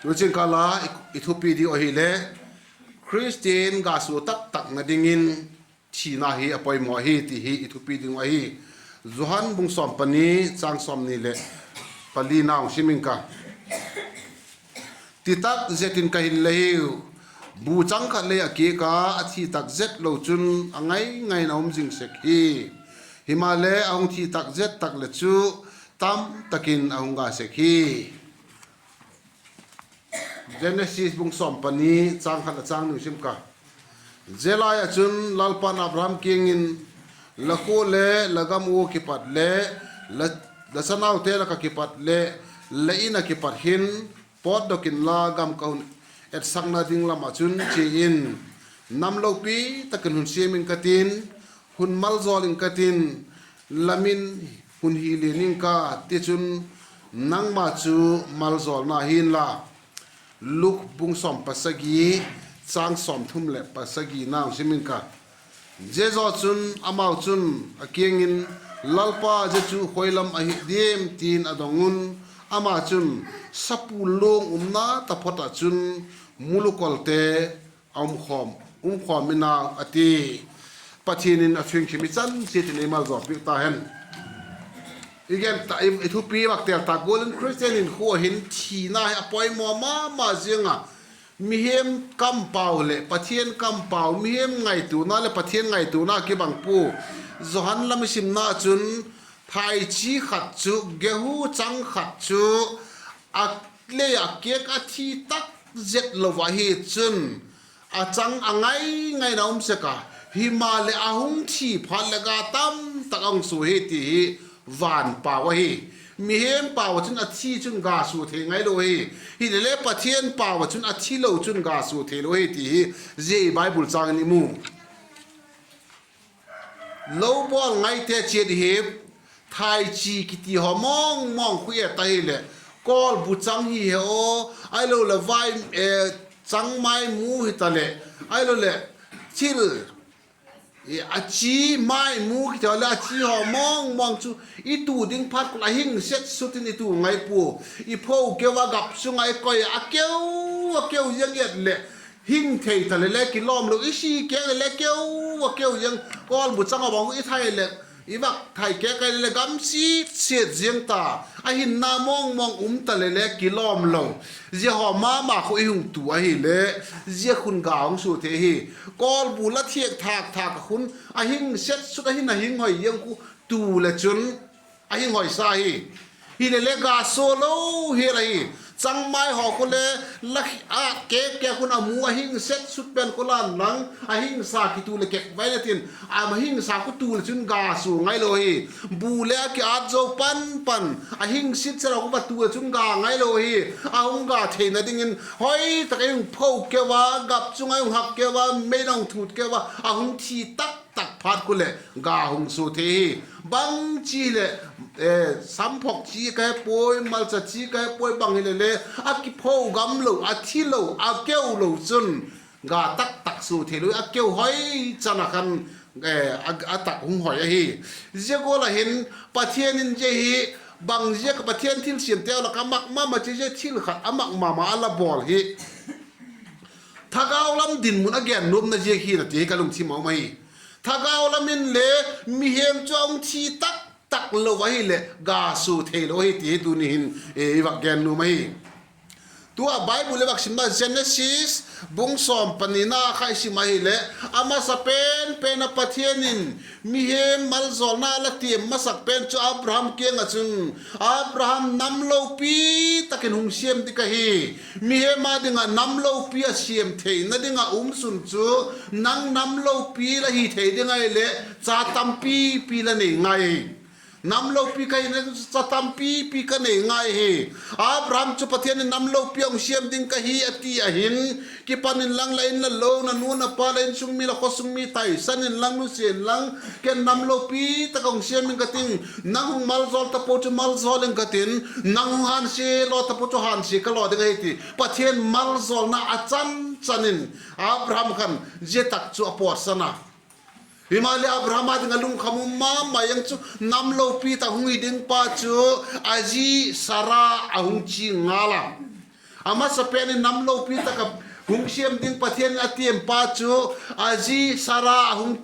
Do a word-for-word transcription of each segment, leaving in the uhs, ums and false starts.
Tuching kâl a i thupi ding uh ahile, Khristian ga sua tak takna dingin thina hi a poimaw ahi ti hi i thupi ding uh ahi. Johan bung sawm pani, châng sawmni leh palina hung sim ing ka. Ti tak zet in ka hin la hiu, bu chang khat lei a kiak a, a thi tak zet lo chun a ngai ngai in a um zing sek hi. Himaleh a hung thi tak zet tak leh chu tam tak in a hung ga sek hi. Genesis bung sawm pani, châng khat a châng ni sim ka. Zia lai ah chun Lalpa'n Abraham kiang in, La khua le la gam ua kipat le, la, la chanaute lak ah kipat leh, la In ah kipat hin pawtdok inla, gam ka hun etsakna ding lam ah chun chia in. Nam lopi tak in hun siam ing ka tin, hun maljawl ing ka tin, la min hun hi lian ing ka, tichun nangma chu maljawlna hi'n la. Luk bung sawm pasagi, châng sawmthum leh pasagina hung sim ing ka. Zia zaw chun amau chun a kiang in, Lalpa, zia chu khoi lam ahi diam? ti'n a dong un. Ama chun, Sapul luang umna taphot ah chun mulukolte a um khawm, um khawm in au, a ti. Pathian in a thu i sim i chan chiat in ei maljawl piak ta hen. I gen ta, i, i thupi vak tel ta gual in Khristian hinkhua hin thina hi a poimaw ma ma ziang a. Mihing kampau leh Pathian kampau, mihing ngaituana leh Pathian ngaituana kibang pua. Johan lam i simna chun thaichi khat chu, gehu chang khat chu a lei a kiak a thi tak zet lo ahi chun, a chang a ngai ngai in a um sek a, himaleh a hung thi phat leh ga tam tak a hung sua hi ti hi van pau ahi. Mihing pau ah chun a thi chun ga sua thei ngailo ahi. Hileleh Pathian pau ah chun a thi lo chun ga sua theilo ahi ti hi zia Bible châng in i mu. Lo bawl ngaite chiat hi, thaichi kiti haw mawng mawng khu et ta hileh, kawlbu chang hi he aw, ahilo leh vai, chang mai mu hitaleh, ahilo leh thil, a chi mai mu kiti leh a chi haw mawng mawng chu i tu ding phat khu a hing set sut in i tu ngai pua. I pho keu a gap chung ah i koi a, a keu, a keu ziang et leh hing thei ta leh le kilawm lo, i si keu leh le keu, a keu ziang, kawlbu chang a bang i thai leh, i vak thai keu kai leh le gam sit sit ziang ta, a hinna mawng mawng um ta leh le kilawm lo. Zia haw ma ma khu i hung tu ahileh, zia khun ga hung sua thei hi. Kawlbu la thiak thâk thâk a khun a hing set sut a hin a hing hoi ziang khu tu leh chun a hing hoisa hi. Hileleh ga sua lo hial ahi. Changmai haw khu le la, a kek kek khun a mu a hing set sut pen khu la inlang, a hingsa kitu leh kek vai le tin, a hingsa khu tu leh chun ga sua ngailo hi. Bu le a kiat zo pan pan, a hing sit set a khu va tu leh chun ga ngailo hi. A hung ga theina dingin hoi tak a hung pho keu a, gap chung a hung hak keu a, mei la hung thut keu a, a hung thi tak tak phat khu leh ga hung sua thei hi. Bang chi leh, samphok chi ka he puai, malcha chi ka he puai, bang hileh le, a kipho gam lo, a thi lo, a keu lo chun ga tak tak sua theilo, a keu hoi chan a khan a tak hung hoi ahi. Zia gual ah hin Pathian in zia hi, bang ziak a Pathian thilsiamte lak ah mak ma ma chi, zia thil khat a mak ma ma a la bawl hi thagau lam dinmun a gen nuamna ziak hi na ti hi ka lungthim a um ahi. Thagau lam in le mihem chu a hung thi tak tak lo ahileh ga sua theilo ahi ti hi tuni hin i vak gen nuam ahi. Tu a Bible i vak simna Genesis bung sawm panina kha i sim ahileh, a masa pen pen a Pathian in mihem maljawlna la tiam masak pen chu Abraham kiang ah chun, Abraham, nam lopi tak in hung siam ding ka hi. Mihem â ding ah nam lopi a siam theina ding ah um sun chu, nang nam lopi la hi thei ding ahileh cha tampipi la nei ngai hi. Nam lopi ka hina chu cha tampipi ka nei ngai hi. Abraham chu Pathian in nam lopi a hung siam ding ka hi a ti a hin, kipan inlang, la in la lo, na nu na pa, la insung mi, la khawsung mi taisan inlang, nusia inlang, ken nam lopi tak a hung siam ing ka ting, nang hung maljawl tapo chu maljawl ing ka tin, nang hung hânsia law tapo chu hânsia ka law ding ahi ti Pathian maljawlna a chan chan in Abraham khan zia tak chu a pawtsan a. Himaleh Abraham â ding ah lungkham um ma ma ziang chu nam lopi tak hung hi ding pa chu a zi Sara a hung chiang ngal a. A masapen in nam lopi tak a hung siam ding Pathian in a tiam pa chu a zi Sara a hung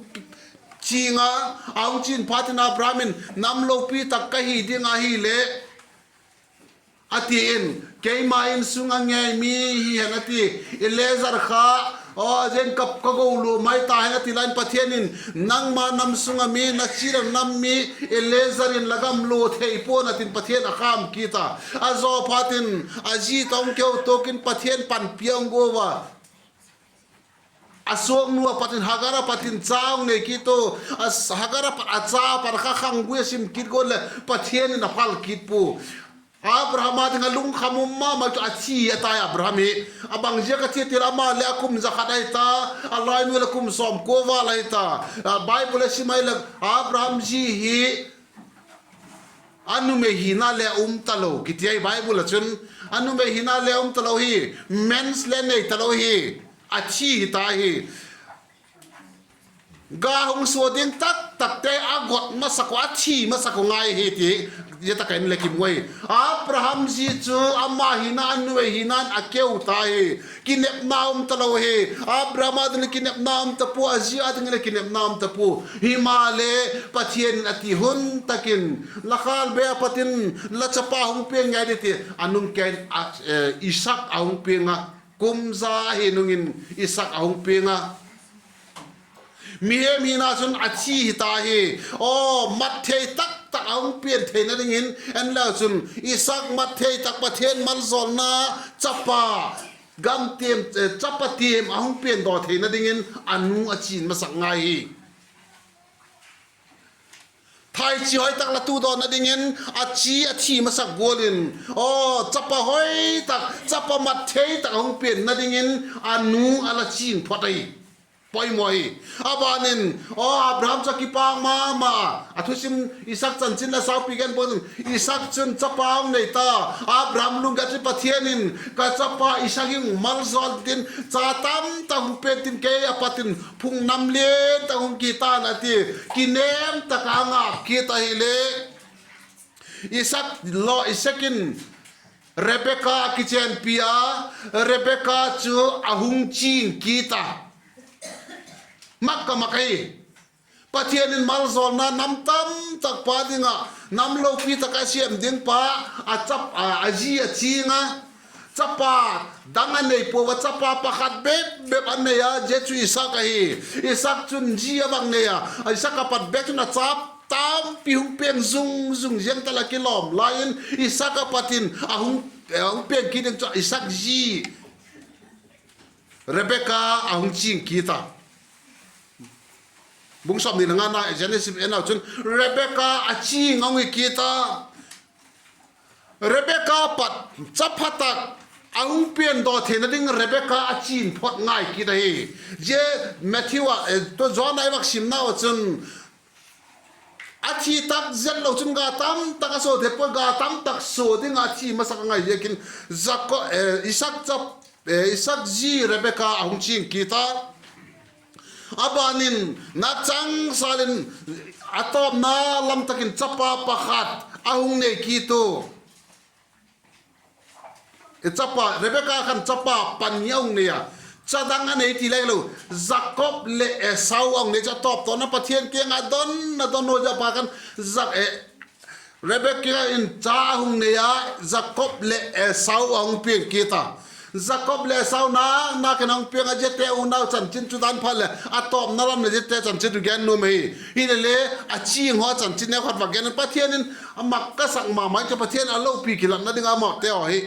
ching a, a hung chin phat in Abraham in nam lopi tak ka hi ding ahileh, a ti in, keima insung a ngei mi hi hen a ti, Eliezer kha, aw, zen ka, ka go lua mai ta hen a ti lai in Pathian in, nangma nam sung a mi, na chi la nam mi, Eliezer in la gam lua thei pua'n a tin Pathian a kham kit a. A zaw phat in, a zi tawh hung keu tuak in Pathian panpi a hung guat a. A suaknu a pat in Hagar a pat in cha hung nei kit u, a, Hagar a pat a cha a pat kha khanggui a sim kit gual leh Pathian in a phal kit pua. Abraham a ding a lungkham um ma ma chu a thi a tai Abraham hi. A bang ziak a thi ti leh ama leh a kum za khat ahi ta, a lainu leh kum sawmkua val ahi ta. A, Bible a sim ai leh Abraham zi hi a numei hina le um talo kiti ahi Bible ah chun. A numei hina le um talo hi, mens le nei talo hi, a thi hi ta hi. Ga hung sua ding tak takte a got masak uh, a thi masak uh ngai hi ti, zia tak a in le kimu ahi. Abraham zi chu ama hina, a numei hina'n a keu ta hi. Kinepna um talo hi. Abraham a ding leh kinepna um ta pua, a zi a ding leh kinepna um ta pua. Himaleh Pathian in a ti hun tak in, la khâlbe a pat in la chapa hung piang ngai di ti, a nung kei, Isak a hung piang a. Kum za hi nung in Isak a hung piang a. Mihem hina chun a thi hi ta hi. Aw, mat thei tak tak a hung pian theina dingin, en leu chun Isak mat thei tak Pathian malzawlna chapa, gam tiam, eh, chapa tiam a hung piandaw theina dingin a nu a chin masak ngai hi. Thaichi hoi tak la tudawna dingin a chi a thi masak gual in, aw, chapa hoi tak, chapa mat thei tak a hung pianna dingin a nu a la chin phot ahi. Poimaw hi. A ban in, aw, Abraham chu a kipâk ma ma a, a thusim Isak chanchin la saupi gen bang in, Isak chun chapa hung nei ta. Abraham lunggel chu Pathian in, ka chapa Isak hi hung malzawl tin, cha tam tak hung pian tin kei a pat in phung nam lian tak hung kit ta'n a ti. Kinem tak a ngak kit ahile, Isak law, Isak in Rebeka a kichenpi a, Rebeka chu a hung ching kit a. Mak ka mak ahi. Pathian in malzawlna nam tam tak pa ding ah, nam lopi tak a siam ding pa, a chap, a, a zi a ching a, chapa dang a nei pua a, chapa pakhat bep bep a nei a, zia chu Isak ahi. Isak chun zi a vak nei a, Isak a pat bep chun a cha tampi hung piang zung zung ziang ta la kilawm lai in, Isak a pat in a hung, a hung piang kit ding chu Isak zi Rebeka a hung ching kit a. Bung sawmni le ngana Genesis en au chun Rebeka a ching a hung hi kit a. Rebeka pat chapa tak a hung piandaw theina ding Rebeka a chin phot ngai kit ahi. Zia Matthew a, eh, tu John a i vak simnau ah chun a thi tak zet lo chun ga tam tak a sua thei pua, ga tam tak sua ding a thi masak a ngai ziakin Jakob, eh, Isak chap, eh, Isak zi Rebeka a hung ching kit a. A ban in, nâk chang sal in, a tawpna lam tak in chapa pakhat a hung nei kit u. Chapa, Rebeka khan chapa pani a hung nei a. Cha dang a nei ti le lo. Jakob leh Esau a hung nei chu a tawp tawna Pathian kiang a don a don u, chapa khan Rebeka in cha a hung nei a, Jakob leh Esau a hung piang kit a. Jakob leh Esau nâk nâk in a hung piang a, ziate unau chanchin chu dan phat leh a tawpna lam leh ziate chanchin chu gen nuam ahi. Hilele, a ching haw chanchin neukhat vak gen in Pathian in a mak ka sak ma ma chu Pathian a lopi kilatna ding a mawte haw hi.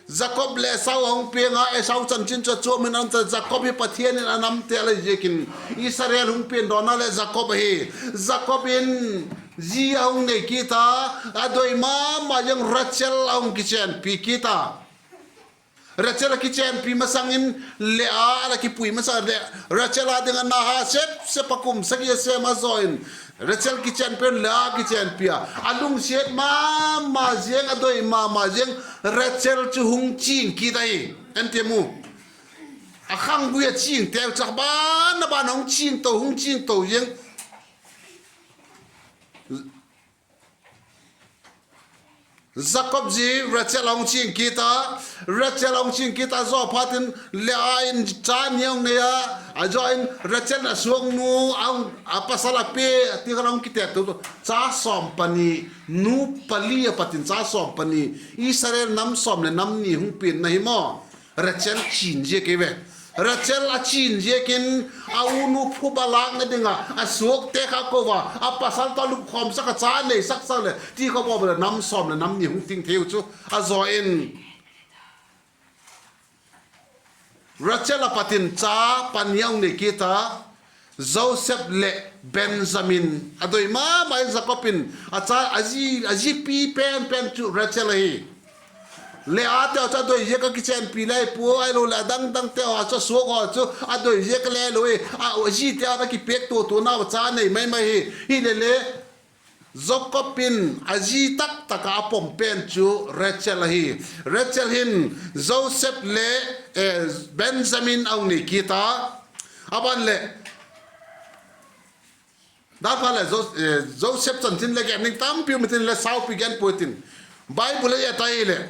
Jakob leh Esau a hung piang a, Esau chanchin chu a chuam in a um ta, Jakob hi Pathian in a namte a la ziakin Israel hung piandawna leh Jakob ahi. Jakob in zi a hung nei kit a, a doi ma ma ziang Rachel a hung kichenpi kit a. Rachel a kichenpi masang in Lea a la kipui masa le, Rachel a ding a na ha sep sep a kum sagi a sêm a zaw in, Rachel kichenpi in Lea kichenpi a, a lungsiat ma ma ziang, a doi ma ma ziang Rachel chu hung ching kit ahi. En ti mu. A khanggui a chingteu chu a ban a ban a hung ching to, hung ching to ziang. Jakob zi Rachel a hung ching kit a, Rachel a hung ching kit a, zaw phat in Leah in cha ni a hung nei a, a zaw in Rachel in a suaknu, a hung, a pasal a pe, ti khan a hung kitet tu, cha sawm pani, nu pali a pat in cha sawm pani, Israel nam sawm leh nam ni hung pianna hi maw, Rachel chin ziak ei ve. Rachel a chin ziakin a unu phuba lâkna ding ah a suakte kha ko a, a pasal tawh lupkhawmsak a, cha neisak sak leh ti kha bawl leh nam sawm leh nam ni hung ting thei u chu. A zaw in Rachel a pat in cha pani a hung nei kit a, Joseph leh Benjamin. A doi ma ma in Jakob in a cha, a zi, a zipi pen pen chu Rachel ahi. Leah te chu a doi ziak a kichenpi lai pua, ahiloleh a dang dangte haw chu, a suak haw chu a doi ziak a le lo i, a zite haw a kipiak tua tuanau a cha nei mai mai hi. Hilele Jakob in a zi tak tak ah a pom pen chu Rachel ahi. Rachel hin Joseph leh, eh, Benjamin a hung nei kit a. A ban leh Dan pha leh Jo-, eh, Joseph chanchin le gen ding tampi um intin le saupi gen puai tin. Bible a et ahileh,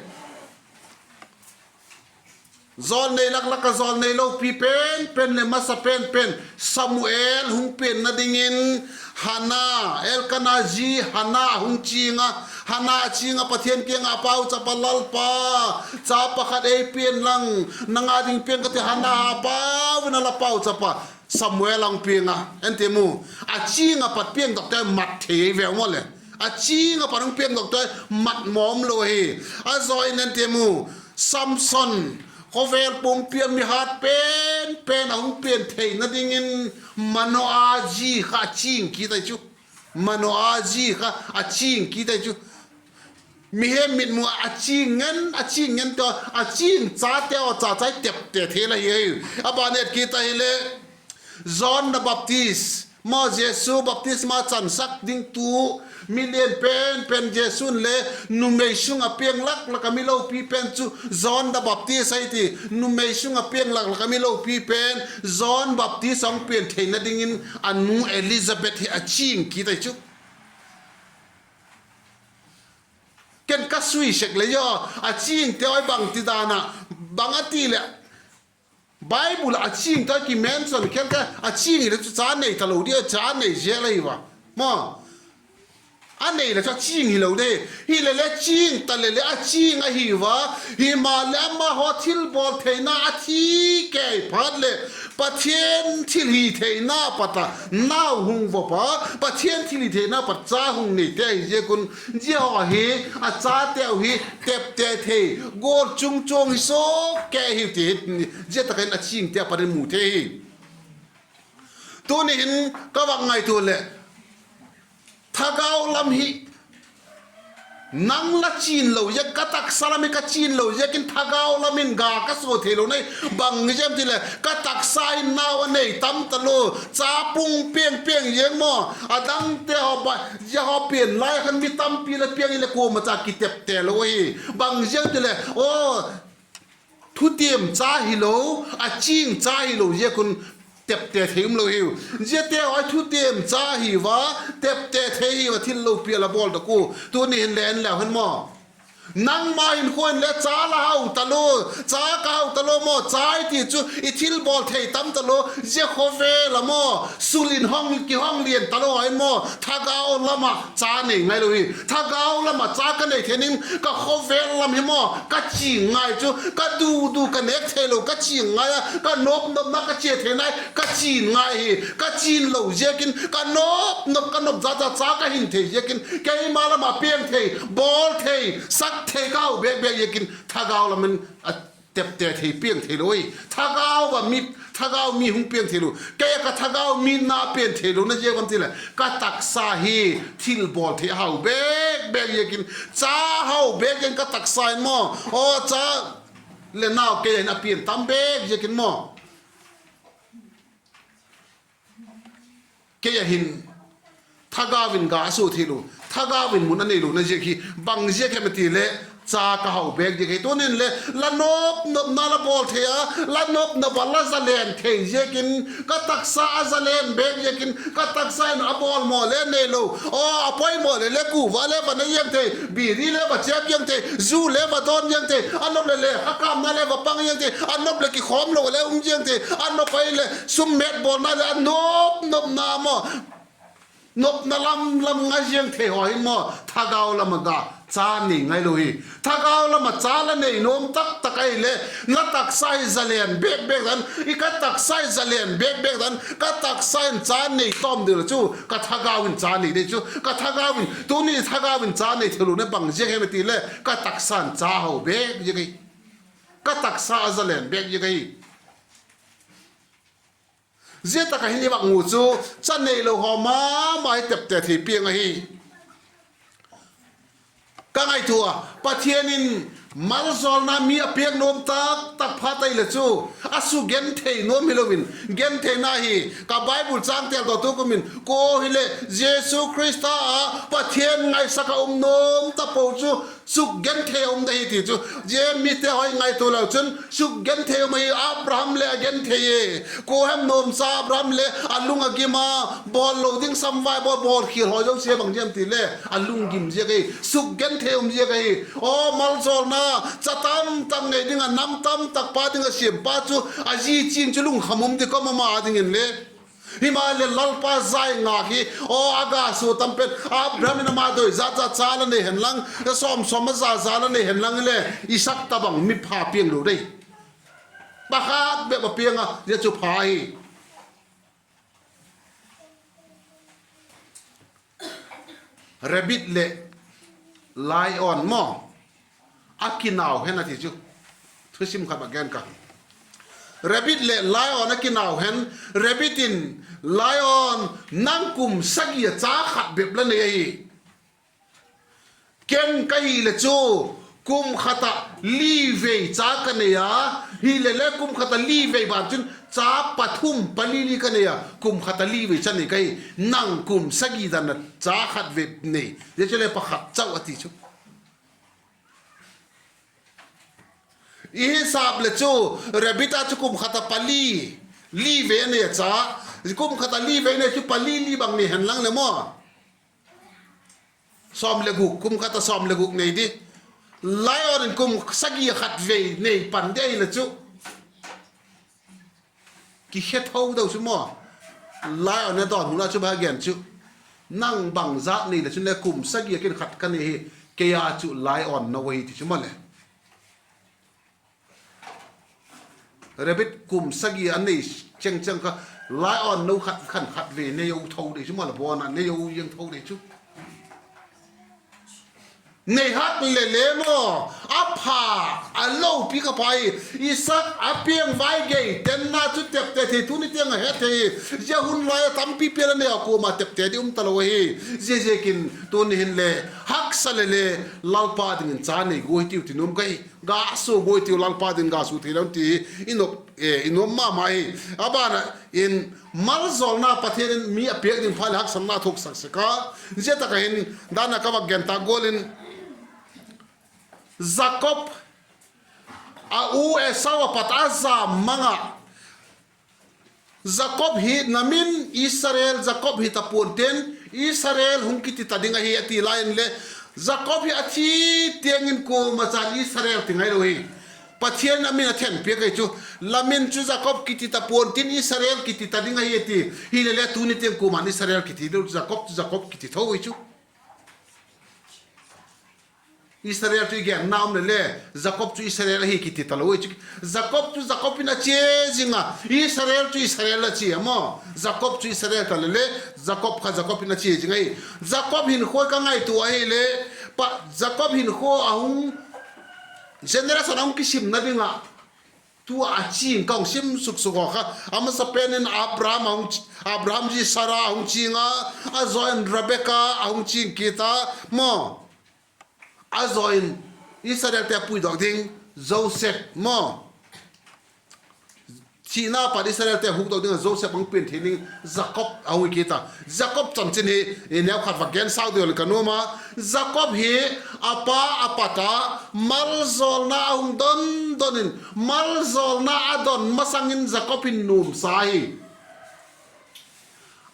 jawlnei lak lak ah jawlnei lopi pen pen leh masa pen pen Samuel hung pianna dingin Hana, Elkana zi Hana hung ching a, Hana a ching a Pathian kiang ah pauchap a, Lalpa, cha pakhat ei pian lang, nang â ding piang ka ti. Hana a pau in a la pauchap a, Samuel a hung piang a, en ti mu. A ching ah pat piangdokte mat thei ei ve maw le. A ching ah pat hung piangdokte mat mawm lo ahi. A zaw in en ti mu. Samson, khawvel pumpi a mi hat pen pen a hung pian theina dingin Manoa zi kha a ching kit ahi chu. Manoa zi kha a ching kit ahi chu. Mihem mitmu a ching ngen, a ching ngen teu, a ching chate haw cha cha i tepte thei la hi. A ban et kit ahileh, John the Baptist, maw Jesu baptisma chansak ding tu, mi lian pen pen Jesu'n le numei sung ah piang lak lak ah mi lopi pen chu John the Baptist ahi ti, numei sung ah piang lak lak ah mi lopi pen John Baptist a hung pian theina dingin a nu Elizabeth hi a ching kit ahi chu. Ken ka sui sek le a, a chingte haw bangti dan ah, bang a ti leh, Bible ah a chingte haw kimention khen ka, a ching hileh chu cha nei talo di a, cha nei zel ahi va. Maw, a nei leh chu a ching hilo di. Hilele ching ta leh le a ching ahi va. Himaleh amahaw thilbawl theina a thi kei phat leh, Pathian thilhitheina pat a nau hung vop a, Pathian thilhitheina pat cha hung neite ahi ziak un, zia haw hi, a chateu hi tepte thei, gual chungchuang hi sawk kei hi ti hi, zia tak in a chingte a pat in mu thei hi. Tuni hin ka vak ngaitua leh, thagau lam hi nang la chin lo ziak, ka taksa lam hi ka chin lo ziakin thagau lam in ga ka sua theilo na hi. Bang ziam ti leh ka taksa in nau a nei tam talo, cha pung piang piang ziang maw, a dangte haw ba, zia haw pian lai khan mi tampi la piang i leh kuama cha kitepte lo ahi. Bang ziam ti leh, aw, thutiam cha hilo, a ching cha hilo ziak un tepte thei um lo hiu. Ziate haw thutiam cha hi va, tepte thei hi va, thil lopi a la bawldok u. Tuni hin le en leu hen maw, nangma hinkhua in le cha la hau talo, cha ka hau talo maw, cha i ti chu i thilbawl thei tam talo, zia khawvel a maw, sul in hong, kihong lian talo ai maw, thagau lam ah cha nei ngailo hi. Thagau lam ah cha ka nei thei ning, ka khawvel lam hi maw, ka ching ngai chu, ka du du ka nêk theilo ka ching ngai a, ka nop nopna ka chia thei nai ka chin ngai hi. Ka chin lo ziakin ka nop nop, ka nop za za cha ka hin thei ziakin, keima lam ah piang thei, bawl thei, sak thei ka hau bêk bêk ziakin thagau lam in a tepte thei, piang theilo hi. Thagau a mi, thagau mi hung piang theilo. Kei a ka thagau mi na piang theilona ziak bang ti leh, ka taksa hi thilbawl thei a hau bêk bêk ziakin, cha hau bêk ziakin ka taksa in maw, aw cha le nau kei a hin a pian tam bêk ziakin maw, kei a hin thagau in ga a sua theilo, thagau in mun a neilona ziak hi. Bang ziak hem ti leh, cha ka hau bêk ziak hi. Tunin le la nop nopna la bawl thei a, la nop nop a la zalen thei ziakin, ka taksa a zalen bêk ziakin, ka taksa in a bawl maw le neilo, aw a poimaw le le kuva le va na ziang thei, biri le va chêp ziang thei, zu le va dawn ziang thei, a nop leh le a kâmna le va pang ziang thei, a nop leh kikhawm lo le um ziang thei, a nop ahileh sum mêt bawlna leh a nop nopna maw, nopna lam lam ngai ziang thei haw hi maw, thagau lam a ga cha nei ngailo hi. Thagau lam a cha la nei nuam tak tak ahileh, la taksa hi zalen bêk bêk dan, i ka taksa hi zalen bêk bêk dan, ka taksa in cha nei tawm ding la chu ka thagau in cha nei ding chu, ka thagau in, tuni thagau in cha nei theilo ne bang ziak hem ti le, ka taksa in cha hau bêk ziak ahi. Ka taksa a zalen bêk ziak ahi. Zia tak ah hin i vak mu chu, cha neilo haw ma ma hi tepte thei piang ahi. Ka ngaitua a, Pathian in malzawlna mi a piak nuam tak tak phat ahileh chu, a sugenthei nuam hilo in, gentheina hi, ka Bible châng têldawtu kum in kua hileh Jesu Khrista ah Pathian ngaisak a um nuam tapo chu, sukgenthei a um ding ahi ti chu, zia mite haw i ngaitua leu chun sukgenthei um ahi. Abraham le a genthei e. Kua hem nuamsa Abraham le a lung a gim a, bawl lo ding samvai bawl, bawlkhial haw zosia bang ziam ti le a lunggim ziak ahi, sukgenthei um ziak ahi. Aw malzawlna, cha tam tak nei ding ah nam tam tak pa ding ah siampa chu, a zi ching chu lungkham um ding ka um ama dingin le. Himaleh Lalpa zai ngâk hi, aw a ga sua tam pen, Abraham in ama doi zat zat cha la nei hen lang, sawm sawm a za za la nei hen lang le, Isak tabang mi pha piang lo dei. Pakhat bep a piang a, zia chu pha hi. Rabbit leh lion maw, a kinau hen a ti chu. Thusim khat a gen ka. Rabbit leh lion a kinau hen, rabbit in, Lion, nang kum sagi a cha khat bep la nei ahi. Ken ka hileh chu, kum khat ah li vei cha ka nei a, hileh le kum khat ah li vei ban chun cha pathum pali li ka nei a, kum khat ah li vei cha nei ka hi. Nang kum sagi dan a cha khat vei nei, zia chu le pakhat chau a ti chu. I hisap leh chu, rabbit a chu kum khat ah pali, li vei a nei a cha, kum khat ah li vei nei chu pali li bang nei hen lang le maw, sawm le guk, kum khat ah sawm le guk nei di. Lion in kum sagi a khat vei nei pan di ahileh chu, kikhe tho deu chu maw. Lion a dawn hun a chu bang a gen chu, nang bangzat nei leh chun le kum sagi a kin khat ka nei hi, kei a chu lion no ahi ti chu maw le. Rabbit kum sagi a nei cheng cheng kha, lion no khat khan khat vei nei u tho dei chu maw le, bawn a nei u ziang tho dei chu. Nei hak le le maw, a pha, a lopi kha pha hi. Isak a piang vai gei tenna chu tepte thei, tuni tiang a he thei. Zia hun lai a tampi pen a nei a, kuama tepte di um talo ahi. Ziaziakin tuni hin le, haksa le le, Lalpa dingin cha nei gua hitiu ti nuam ka hi. Ga sua gua hitiu, Lalpa dingin ga sua thei lo ti i nuam ma ma hi. A ban ah in, malzawlna Pathian in mi a piak ding phat leh haksatna thuaksak sek a. Zia tak ah hin, dan a ka vak gen tak gual in, Jakob, a u Esau a pat a zam mang ah, Jakob hi na min Israel, Jakob hi ta pua'n tin, Israel hung kiti ta ding ahi a ti lai in le, Jakob hi a thi tiang in kuama chan Israel ti ngailo hi. Pathian a min a then piak ahi chu, la min chu Jakob kiti ta pua'n tin Israel kiti ta ding ahi a ti. Hile le tuni tiang kuama'n Israel kiti deu, Jakob chu Jakob kiti tho hi chu. Israel chu i genna um le le, Jakob chu Israel ahi kiti talo hi chu. Jakob chu Jakob in a chia zing a, Israel chu Israel a chia maw. Jakob chu Israel ta le le, Jakob kha Jakob in a chia zing ahi. Jakob hinkhua ka ngaitua ahile, pa, Jakob hinkhua a hung, generation a hung kisimna ding ah, tu a ching ka hung sim suksuk haw kha, a masapen in Abraham a hung, Abraham zi Sara a hung ching a, a zaw in Rebeka a hung ching kit a, maw. A zaw in Israelte a puidok ding Joseph maw. thina pat Israelte hukdok ding ah Joseph hung pian thei ding Jakob a hung hi kit a. Jakob chanchin hi neukhat va gen sau ding ka nuam a. Jakob hi a pa a pat a maljawlna a hung don don in, maljawlna a don masang in Jakob in nuamsa hi.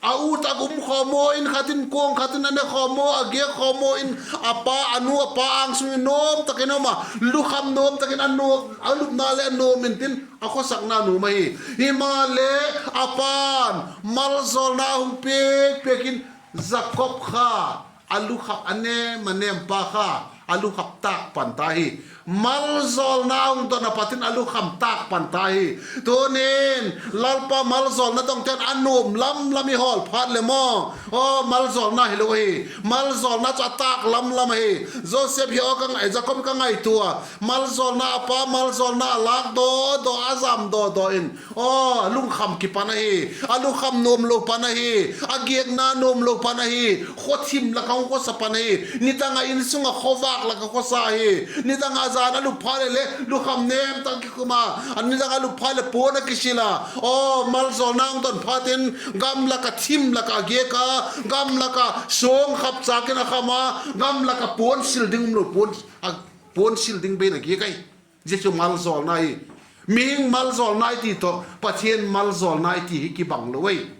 A ut a um khawm ua in, khat in kuang khat in a ne khawm ua, a giak khawm ua in, a pa, a nu a pa âng sung in nuam tak in a um a, lukham nuam tak in a lupna leh a nuam intin a khawsakna nuam ahi. Himaleh a pa'n maljawlna a hung piak piak in Jakob kha a lukhap, a nêm a nêmpa kha a lukhap tâk pan ta hi. Maljawlna a hung don a pat in a lukham tâk pan ta hi. Tunin Lalpa maljawlna dongte'n a nuam lam lam i hawl phat leh maw, aw, maljawlna hilo ahi. Maljawlna chu a tâk lam lam ahi. Joseph hi aw, Jakob ka ngaitua a, maljawlna a pa maljawlna a lâk daw daw, a zam daw daw in, aw, lungkham kipan ahi. A lukham nuamlo pan ahi. A giakna nuamlo pan ahi. Khawthim lak a hung khawsa pan ahi. Nidang ah insung ah khawvâk lak a khawsa ahi. Nidang ah jan a lup phat leh le lukham nêm tak kikum a, a nidang a lup phat leh puan a kisil a. Aw, maljawlna hung don phat in gam lak ah, thim lak ah a giak a, gam lak ah suangkhap châk in a kham a, gam lak ah puan sil ding umlo, puan, puan sil ding bei in a giak ahi. Zia chu maljawlna hi. Mihing maljawlna i ti tawh Pathian maljawlna i ti hi kibang lo ahi.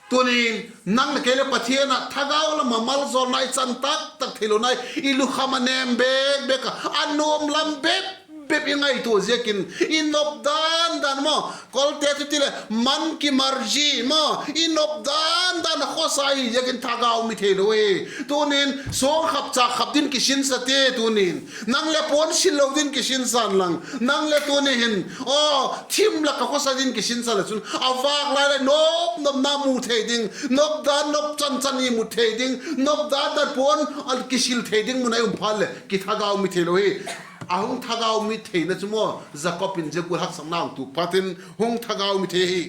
Tunin nang leh kei leh Pathian ah thagau lam ah maljawlna i chan tak tak theilona i lukham a nêm bêk bêk a, a nuam lam bep bep i ngaitua ziakin, i nop dan dan maw, Kawlte chu ti leh man ki marji maw, i nop dan dan a khawsa hi ziakin thagau mi theilo hi. Tunin suangkhap châk khap ding kisinsate tunin. Nang leh puan sil lo ding kisinsan lang, nang leh tuni hin, aw, thim lak ah khawsa ding kisinsan leh chun a vâk lai lai nop nopna mu thei ding, nop dan nop chan chan i mu thei ding, nop dan dan puan a kisil thei ding mun ah i um phat leh kithagau mi theilo hi. A hung thagau mi theina chu maw, Jakob in zia gual haksatna hung tuak phat in hung thagau mi thei hi.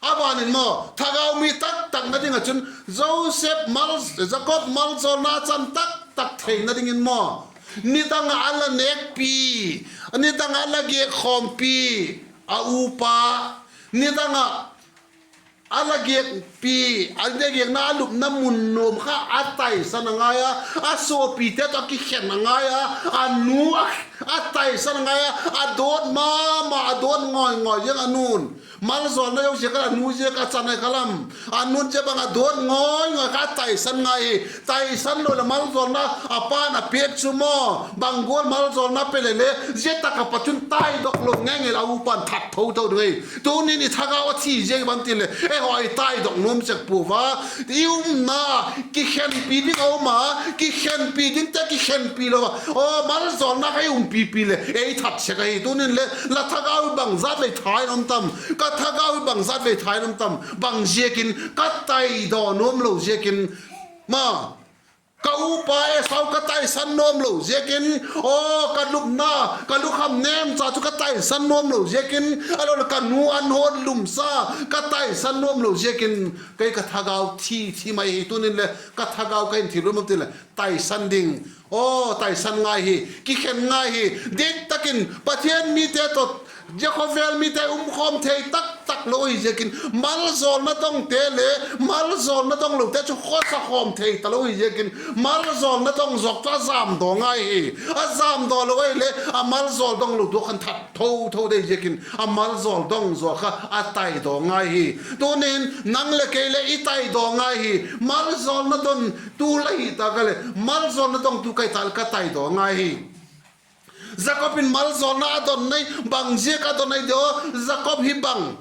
A ban in maw, thagau mi tak takna ding ah chun Joseph mal, Jakob maljawlna chan tak tak theina dingin maw, nidang ah a la nêkpi, nidang ah a la giak khawmpi a upa, nidang ah a la giakpi, a la giakna a lupna mun nuam kha a taisan a ngai a, a suapite tawh a kikhen a ngai a, a nu a, a taisan a ngai a, a dawn ma ma, a dawn ngawi ngawi ziang a nu'n. Maljawlna zosia kha a nu ziak a chan ahi kha lam. A nu'n zia bang a dawn ngawi ngawi kha a taisan ngai hi. Taisan lo leh maljawlna a pa'n a piak chu maw, bang gual maljawlna pe leh le zia tak ah pat chun taidok lo ngei ngei leh a upa'n that tho tho ding ahi. Tunin i thagau a thi ziang i bang ti leh, eihaw i taidok nuam sek pua a, i umna kikhenpi ding a um a, kikhenpi dingte kikhenpi lo a, aw, maljawlna kha i umpipi leh ei that sek ahi. Tunin le la thagau hi bangzat vei tha in um tam? Ka thagau hi bangzat vei tha in um tam? Bang ziakin? Ka taidaw nuam lo ziakin, ma, ka upa Esau ka taisan nuam lo ziakin, aw, ka lupna, ka lukham nemcha chu ka taisan nuam lo ziakin, a lo leh ka nu an hon lumsa ka taisan nuam lo ziakin, kei ka thagau thi thi mai hi. Tunin le ka thagau ka in thi nuam ti leh taisan ding, aw, taisan ngai hi, kikhen ngai hi. Dik tak in Pathian mite tawh, Jehovah mite umkhawm thei tak tak lo hi ziakin, maljawlna dongte le maljawlna dong lote chu khawsa khawm thei talo hi ziakin, maljawlna dong zawk chu a jamdaw ngai hi. A jamdaw lo ahileh a maljawl dong lo tu khan that tho tho dei ziakin, a maljawl dong zaw kha a taidaw ngai hi. Tunin nang leh kei le i taidaw ngai hi. Maljawlna don tu la hi ta ka leh, maljawlna dong tu ka hi ta leh ka taidaw ngai hi. Jakob in maljawlna a don nai, bang ziak a don nai diam? Jakob hi bang,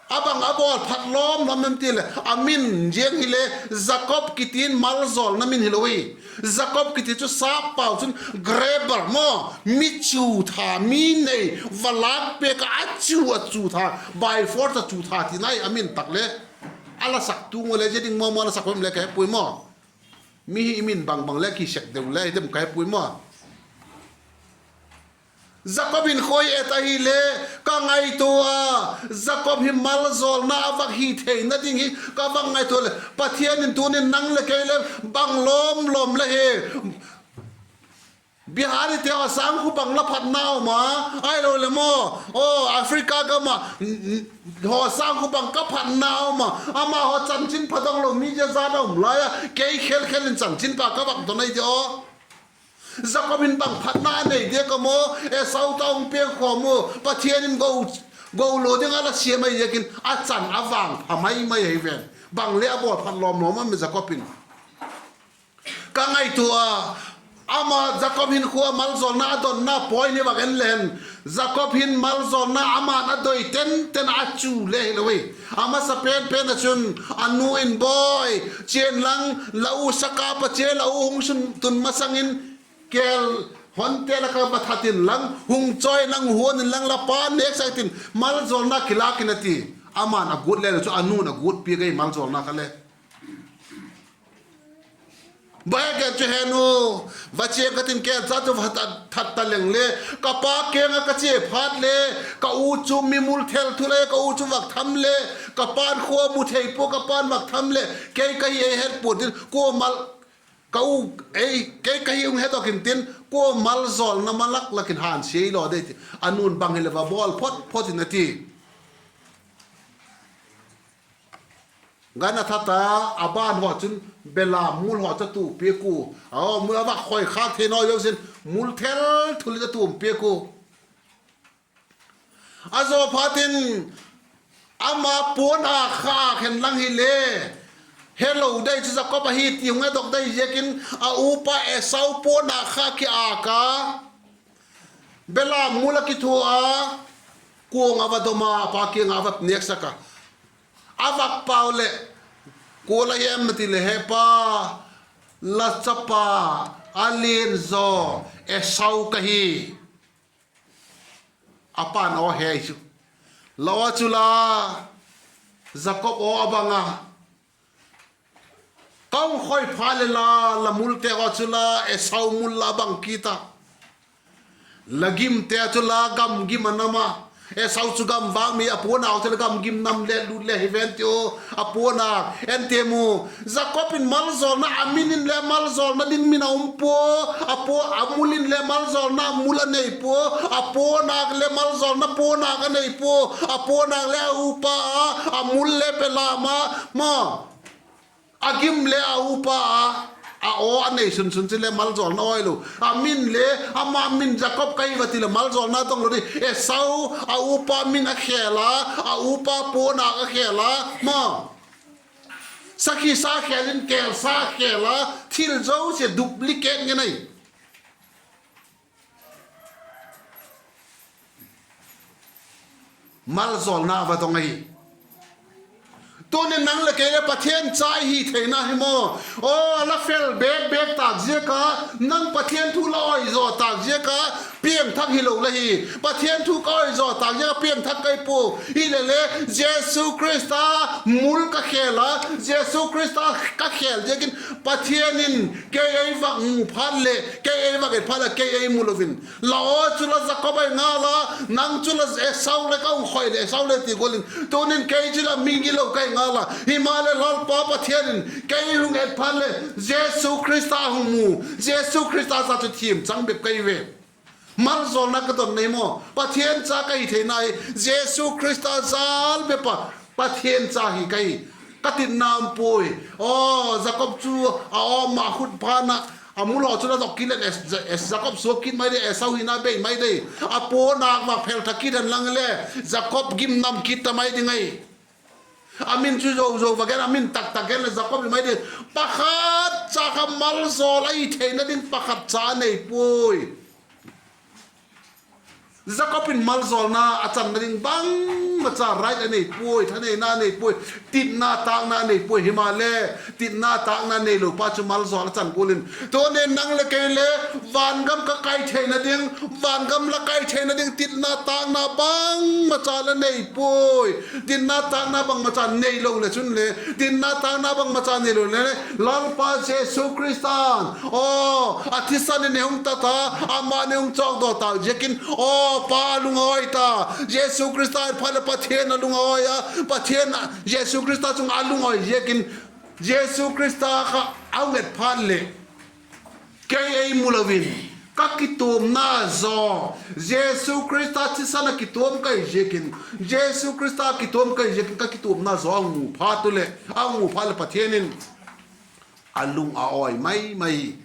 a bang a bawl phat lawm lawm em ti leh, a min ziang hile Jakob kiti in maljawlna min hilo hi. Jakob kiti chu sap pau chun grabber maw, mi chu tha, mi nei, va lâk pêk a, a chu a chu tha, by force a chu tha ti nai a min tak le. A la sak tu ngu le zia ding maw maw, a la sak em le ka he puai maw. Mi hi i min bang bang le kisek deu le hi dem ka he puai maw. Jakob in khoi et ahile, ka ngaitua a, Jakob hi maljawlna a vak hi theina ding hi ka vak ngaitua leh, Pathian in tunin nang leh kei le bang lawm lawm le hi Biharite haw sâng khu bang la phatna um a, ahiloleh maw, aw, Africa gam ah haw sâng khu bang ka phatna um a, amahaw chanchinpha dong lo mi zia zat a um lai a, kei khel khel in chanchinpha ka vak don ahi ti aw. Jakob in bang phatna a nei diak a maw, Esau tawh hung piangkhawm u, Pathian in go, go lo ding a la siam ahi ziakin a chan a vangpha mai mai ahi ven. Bang le a bawl phat lawm lawm a mi Jakob in. Ka ngaitua a, ama Jakob hinkhua maljawlna a donna pawi ni vak en leng, Jakob hin maljawlna ama'n a doi ten ten a chu le hilo hi. A masa pen pen ah chun a nu in, Bawi, chia inlang, la u sakap ah chia, la u hung sun tun masang in, kêl honte lak ah va that inlang, hung chawi inlang, huan inlang, la pa nêksak tin, maljawlna kilâk in, a ti. Ama'n a guat le lo chu a nu'n a guat piak ahi maljawlna kha le. Bang a gen chu he nu, va chia ka tin, kêl cha chu va that, that ta leng le, ka pa kiang ah ka chia phat le, ka u chu mi mul thel thu le, ka u chu vak tham le, ka pa'n khua mu thei pua, ka pa'n vak tham leh, kei ka hi ei het pua'n tin, kua mal, ka u, ei, kei ka hi hung hedok intin, kua maljawlna malak lak in hânsia i law dei ti. A nu'n bang hileh va bawl phot phot in, a ti. Gan a that a, a ban haw chun belam mul haw chu a tu piak ua. A mul a vak khoi khâk thei naw zosia'n, mul thel thu le a tuam piak ua. A zaw phat in, ama puan âk kha âk hen lang hile, helo dei chu Jakob ahi ti hung hedok dei ziakin, a upa Esau puan âk kha kiâk a, belam mul a kithua a, kuang a va dom a, a pa kiang ah a va nêksak a. A vak pau leh, kua la hem a ti leh, He pa, la chapa a lian zaw Esau ka hi. A pa'n aw he chu, La aw chu la, Jakob aw a bang a, ka hung khoi phat leh la, la multe haw chu la, Esau mul la a bang kit a, la gimte chu la, gam gim a nam a. Esau chu gam vâk mi, a puan âk chu leh gam gim nam le lut le hi ven ti u. A puan âk en ti mu. Jakob in maljawlna, a min in le maljawlna ding min a um pua. A pu, a mul in le maljawlna mul a nei pua. A puan âk le maljawlna puan âk a nei pua. A puan âk le a upa a, a mul le belam a, ma, a gim le a upa a, a aw a nei sun sun chu le maljawlna awi lo. A min le, ama min Jakob ka hi va ti leh maljawlna dong lo di. Esau, a upa min a khêl a, a upa puan âk a khêl a, ma, sakhi sa khêl in kêl sa khêl a, thil zosia duplicate ngen ahi. Maljawlna va dong ahi. Tunin nang leh kei le Pathian cha i hi theina hi maw? Aw, la fel bêk bêk tâk ziak a, nang Pathian thu la awi zaw tâk ziak a, piangthak hilo la hi. Pathian thu ka awi zaw tâk ziak a piangthak ka hi pua. Hilele, Jesu Khrista mul ka khêl a, Jesu Khrista ka khêl ziakin Pathian in kei ei vak mu phat leh, kei ei vak et phat leh, kei ei mu lo in. La aw chu la Jakob ahi ngal a, nang chu la Esau le ka hung khoi leh Esau le ti gual in. Tunin kei chu la mi gilo ka hi ngal a. Himaleh Lalpa Pathian in kei hung et phat leh Jesu Khrista hung mu, Jesu Khrista cha chu thiam chang bep ka hi ve. Maljawlna ka don nei maw? Pathian cha ka hi theina hi Jesu Khrista jal bep a Pathian cha hi ka hi. Ka tinna um puai. Aw, Jakob chu a aw ma khut phan a, a mul haw chu la dok kit leh, Jakob suak kit mai dei, Esau hina bei mai dei. A puan âk vak phel tha kit hen lang le, Jakob gim nam kit ta mai ding ahi. A min chu zo zo va gen, a min tak tak gen leh Jakob hi mai ding. Pakhat cha kha maljawl ahi theina ding pakhat cha a nei puai. Jakob in maljawlna a channa ding bangmacha right a nei puai, thaneina a nei puai, titna tâkna a nei puai. Himaleh, titna tâkna neilo pa chu maljawl a chan gual in. Tunin nang leh kei le, vangam ka kai theina ding, vangam la kai theina ding titna tâkna bangmacha la nei puai. Titna tâkna bangmacha neilo le chun le, titna tâkna bangmacha neilo le, Lalpa Jesu Khrista'n, aw, a thisan in ei hung tat a, ama ei hung chawkdaw tâk ziakin, aw, Pa a lungawi ta. Jesu Khrista et phat leh Pathian a lungawi a, Pathian, Jesu Khrista chung a lungawi ziakin, Jesu Khrista kha a hung et phat leh, kei ei mu lo in, ka kituamna zaw, Jesu Khrista thisan a kituam ka hi ziakin, Jesu Khrista kituam ka hi ziakin ka kituamna zaw a hung mu phat u leh, a hung mu phat leh Pathian in a lung a awi mai mai hi.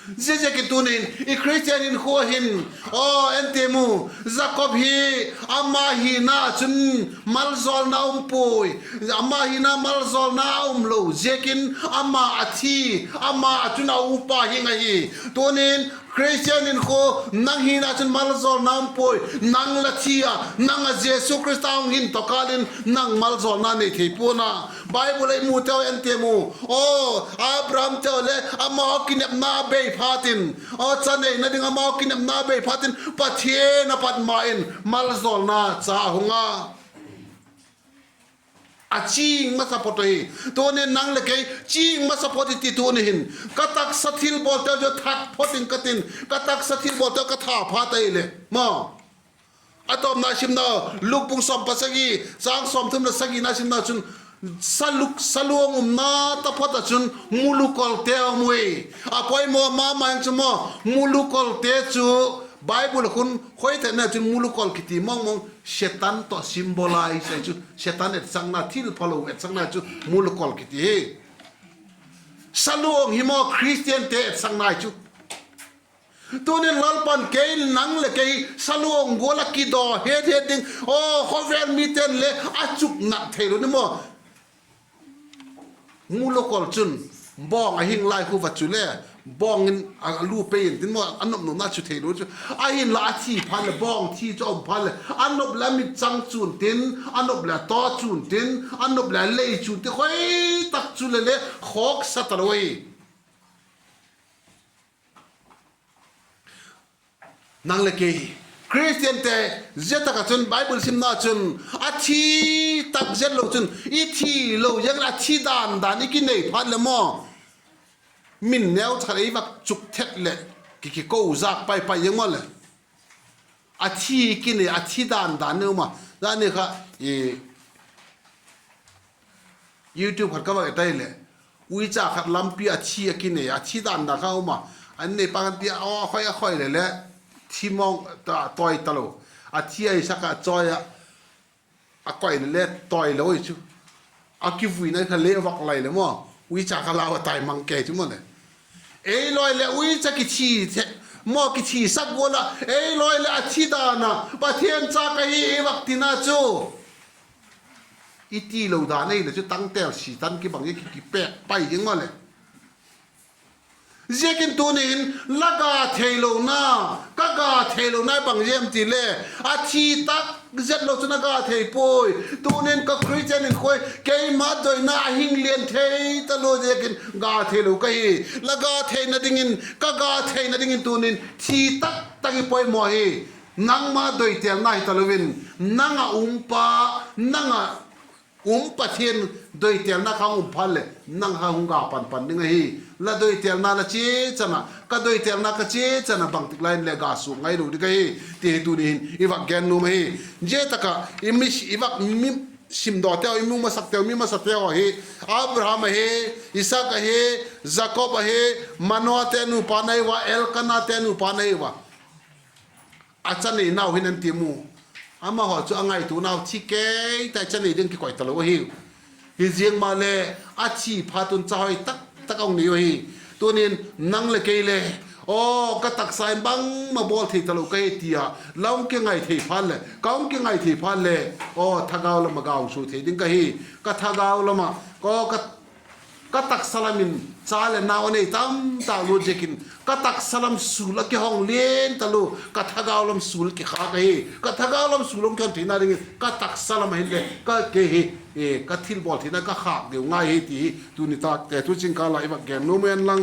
Ziaziakin tuni'n i Christian hinkhua hin, aw, en ti mu, Jakob hi ama hina chun maljawlna um puai, ama hina maljawlna a um lo ziakin ama a thi, ama a chun a upa hing ahi. Tuni'n Christian hinkhua, nang hina chun maljawlna um puai, nang la thi a, nang a Jesu Khrista hung hin tawh kâl in nang maljawlna nei thei pua'n a. Bible ei muteu en ti mu, aw, Abrahamteu le amau kinepna bei phat in, aw, cha neina ding amau kinepna bei phat in Pathian a pat ma in maljawlna cha a hung a. A ching masa phot ahi. Tuni'n nang leh kei ching masa phot i ti tuni hin, ka taksa thilbawlteu chu that phot ing ka tin, ka taksa thilbawlteu ka that phat ahileh maw. A tawpna simna, Luk bung sawm pasagi, châng sawmthum leh sagina simna chun, sa luk, sa luang umna taphot ah chun mulukolte a um ui. A poimaw ma ma ing chu maw, mulukolte chu Bible ah khun khoitena chun mulukol kiti mawngmawng Setan tawh symbolize ahi chu, Setan etsakna, thilphalo etsakna chu mulukol kiti hi. Sa luang hi maw Christiante etsakna ahi chu. Tuni'n Lalpa'n kei, nang leh kei sa luang gual ah kidaw het het ding, aw, khawvel mite'n le a chuknat theilo ni maw. Mulukol chun bawng a hing lai khu va chu le, bawng in a lu pei intin maw, a nop nopna chu theilo chu. Ahinla a thi phat leh, bawng thi chu a um phat leh, a nop leh a mit chang chun tin, a nop leh a taw chun tin, a nop leh a lei chun tin, khoi tak chu le le khawksa talo ahi. Nang leh kei, Christiante, zia tak ah chun Bible simna chun, a thi tak zet lo chun, i thi lo ziang leh a thi dan dan i kinei phat leh maw, min neu khat ei vak chuk thet leh, ki, kiko zak pai pai ziang maw leh. A thi kinei, a thi dan dan i um a. Zani kha, i, YouTube khat ka va et tai leh, uicha khat lampi a thi a kinei, a thi dan dan kha um a. An nei pa kan ti a, aw, a khoi, a khoi le le, thi mawng ta, tawi talo. A thi a i sak a chawi a, a koi le le tawi lo i chu. A kivuina kha le vak lai le maw, uicha kha lau a tai mang kei chu maw le. Ei lawi leh uicha kithi, maw, kithisak gual ah, ei lawi leh a thi dan a, Pathian cha ka hi i vak tina chu, i tilo dan ahileh chu tangtêl Setan kibang i ki, kipêk pai ding maw leh. Ziakin tuni'n la ga theilona, ka ga theilona bang ziam ti le, a thi tak zet lo chun a ga thei puai. Tuni'n ka Christian in khoi, keima doina a hing lian thei talo ziakin ga theilo ka hi. La ga theina dingin, ka ga theina dingin tuni'n thi tak tak i poimaw hi. Nangma doitêlna hi talo in, nang ah um pa, nang ah um Pathian doitêlna kha hung um phat leh, nang kha hung ga pan pan ding ahi. La doitêlna la chia chan a, ka doitêlna ka chia chan a, bangtik lai in le ga suak ngailo ding ahi, ti hi tuni hin i vak gen nuam ahi. Zia tak ah i mi, i vak mi simdawteu, i mi masakteu, mi masateu ahi, Abraham ahi, Isak ahi, Jakob ahi, Manoate nupa nei ua, Elkanate nupa nei ua. A cha neinau hin an ti mu. Amahaw chu a ngaituanau thi kei ta, cha nei ding kikoi talo ahi. Hi ziang maleh, a thi phat un cha hoi tak tak a hung nei u ahi. Tuni'n nang leh kei le, aw, ka taksa in bangma bawl thei talo ka hi ti a la hung kingai thei phat leh, ka hung kingai thei phat leh, aw, thagau lam ah ga hung su thei ding ka hi. Ka thagau lam ah, aw, ka ka taksa lam in cha leh nau a nei tam tak lut ziakin, ka taksa lam sul a kihong lian talo, ka thagau lam sul kikhâk ahi. Ka thagau lam sul hung kihon theina dingin ka taksa lam ah hinle ka, kei hi, ka thilbawl theina ka khâk deu ngai hi ti hi tuni tâkte thu chingkâl ah i vak gen nuam en lang.